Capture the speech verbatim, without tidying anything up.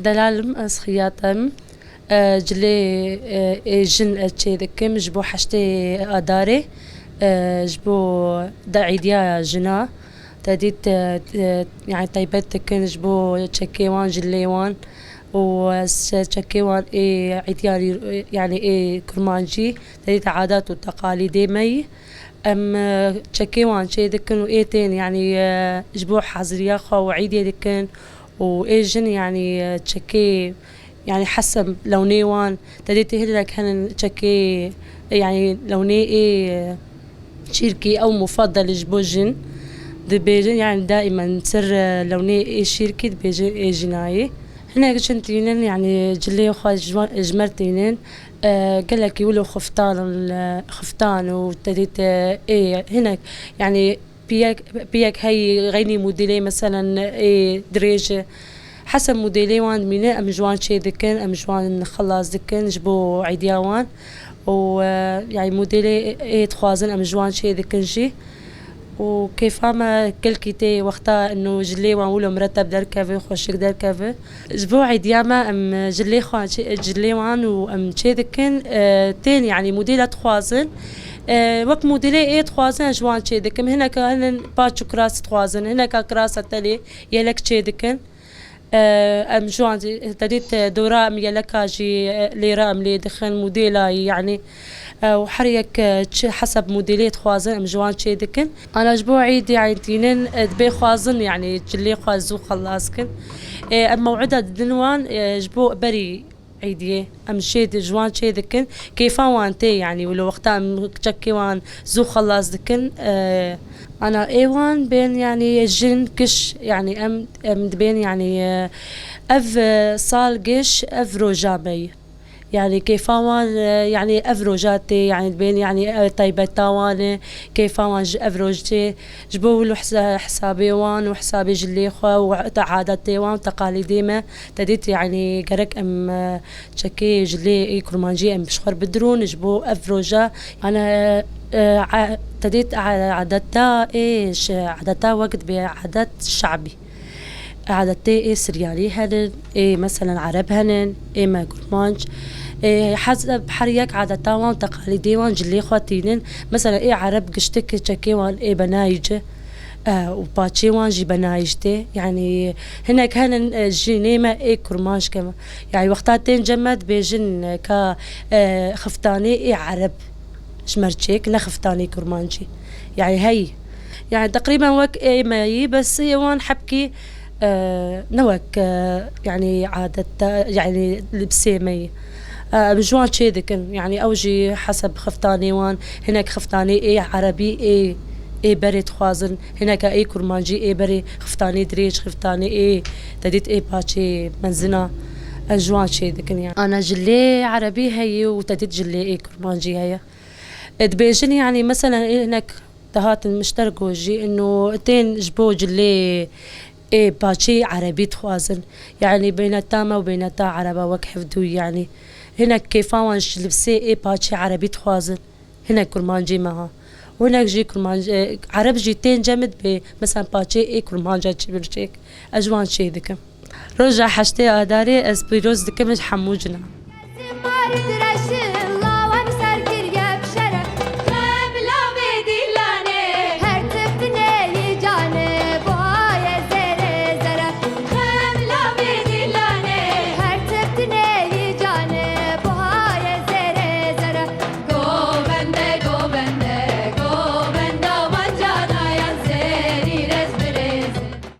Delalim, ez xiyat im. E, cilê, e, ê jin ez çê dikim ji bo heştê Adarê, e, ji bo de îdiya jina. Te dît, e, e, yani taybet dikin ji bo çekê wan, cilê wan û ez çekê wan ê îdiyarî, yani ê kurmancî, te dît adat û teqalîdê me yî. Em, e, çekê wan çê dikin û ê tên, yani, e, ji bo haziriya xwe û îdê dikin û ê jin, yani, e, çekê, yani, hesem lewnê wan, te dê tê hinek henin çekê, yani, lewnê ê, e, çîrkî ew mufadel ji bo jin dibêjin, yani, daimen ser, e, lewnê ê şîrkî dibêjin ê jinayê. Hinek jin tînin, yani, cilê xwe ji wan, ji mer tînin, e, gelekî wilo xiftan, e, xiftan û te dît, e, ê, hinek, yani, piyek, piyek heyî xeynî modêlê, meselen, ê dirêj, heseb modêlê wan dimîne, em ji wan çê dikin, em ji wan xelas dikin ji bo îdiya wan û, e, yani, modêlê ê dixwazin, em ji wan çê dikin jî. Û kêfa me kilkî tê wexta ino ji lê wan wilo mireteb derkeve, xweşik derkeve. Ji bo îdiya me em ji lê xwe çê, ji lê wan û em çê dikin, e, tên, yani, modêla dixwazin. E, wek modêlê ê dixwazin, ez ji wan çê dikim. Hineka hinin paç û kiras dixwazin, hineka kirasa telê yelek çê dikin. E, em ji wan, te dît, e, dora em yeleka jî, e, lêra em lê dixin, modêla yî, yani, e, û her yek, e, çi heseb modêlê dixwazin, em ji wan çê dikin. Ana ji bo îd, yani, tînin, e, dibê xwazin, yani, cilê xwe zû xelas kin. E, em mew'ida didin wan, e, ji bo berî îdiyê. Em şê di, ji wan çê dikin. Kêfa wan tê, yani, wilo wexta em çekê wan zû xelas dikin. E, ana ê wan bên, yani, jin, kiş, yani, em, em dibên, yani, e, ev, e, sal giş, ev roja me yî. Yani kêfa wan, e, yani ev roja tê, yani dibên, yani, e, taybeta wan e, kêfa wan ji ev roj tê. Ji bo wilo hesa-, hesabê wan û hesabê ji lê xwe û te-, adetê wan, teqalîdê me, te dît, yani gerek em, e, çekê ji lê ê kurmancî em ji xwe bidirûn, ji bo ev roja, yani, e, e, a-, te dît, a-, adeta ê ş-, adeta wek dibê adet şabî. Adetê ê Siryalî henin, ê, meselen, Ereb henin, ê me Kurmanc. Ê, heseb her yek adeta wan, teqalîdê wan cilê xwe tînin. Meselen, ê Ereb giştik çekê wan ê benayî ci, e, û paçê wan jî benayî ji tê. Yani, hinek henin, e, jinê me ê Kurmanc ke me. Yani, wexta tên cem me dibêjin, e, ka, e, xiftanê ê Ereb. Ji merçêk, ne xiftanê kurmancî. Yani heyî. Yani teqrîben wek ê me yî, bes ê wan hebkî, e, ne wek, e, yani adeta, yani libsê me yî. E, em ji wan çê dikin. Yani ew jî heseb xiftanê wan, hinek xiftanê ê erebî, ê, ê berê dixwazin, hineka ê kurmancî, ê berê xiftanê dirêj, xiftanê ê, te dît ê paçê mezina. Em ji wan çê dikin yani. Ana ji lê erebî heyî û te dît ji lê ê kurmancî heye. E, dibêjin, yani, meselen, ê hinek dihatin miştergo jî, ino tên ji bo cilê ê paçê erebî dixwazin. Yani, beyneta me û beyneta ereba wek hevdû, yani. Hinek kêfa wan ji libsê ê paçê erebî dixwazin. Hinek kurmancî me ha. Û hinek jî kurmancî, e, ereb jî tên cem dibê, meselen, paçê ê kurmanca çi birçêk. Ez ji wan çê dikim. Roja heştê Adarê ez pîroz dikim ji hemû cina.